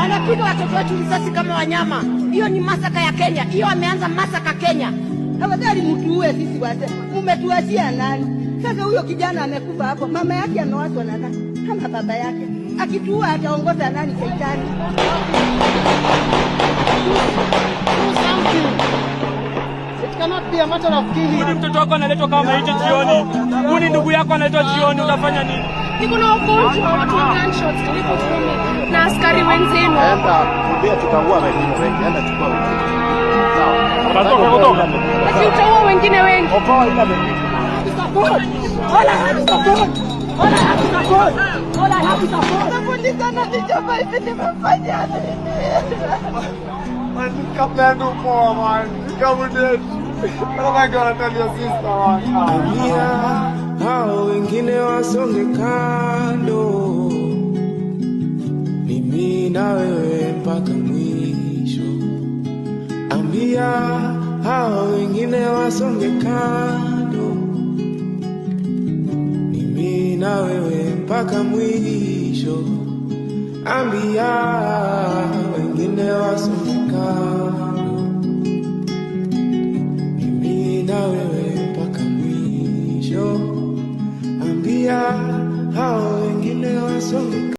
Anapiga watoto wetu risasi kama wanyama. Hiyo ni massacre ya Kenya. Hiyo ameanza massacre Kenya. Afadhali mtuue sisi wazee, mumetuachia nani? Sasa huyo kijana amekufa hapo, mama yake amewachwa na nani? Kama baba yake akituua ataongoza nani? Shetani. Do something. It cannot be a matter of killing. Huyu mtoto wako analetwa kama maiti jioni, huyu ni ndugu yako analetwa jioni, utafanya nini? Niko na ugonjwa, watu wa gunshots karibu 10 na askari wenzenu. Enda kuambia tutaua wengine wengi, enda chukua wengine. Sawa. Kutoka. Ati utaua wengine wengi. Okoa ile wengine. All I have is a phone. All I have is a phone. All I have is a phone. Namuuliza nichapa hivi nimefanya nini? Man, kapendo poa, man. Kabudeti. What am I gonna tell your sister, man? Dunia, hao wengine wasonge kando, mimi na wewe mpaka mwisho. Ambia hao wengine wasonge kando, mimi na wewe mpaka mwisho. Ambia wengine wasonge kando.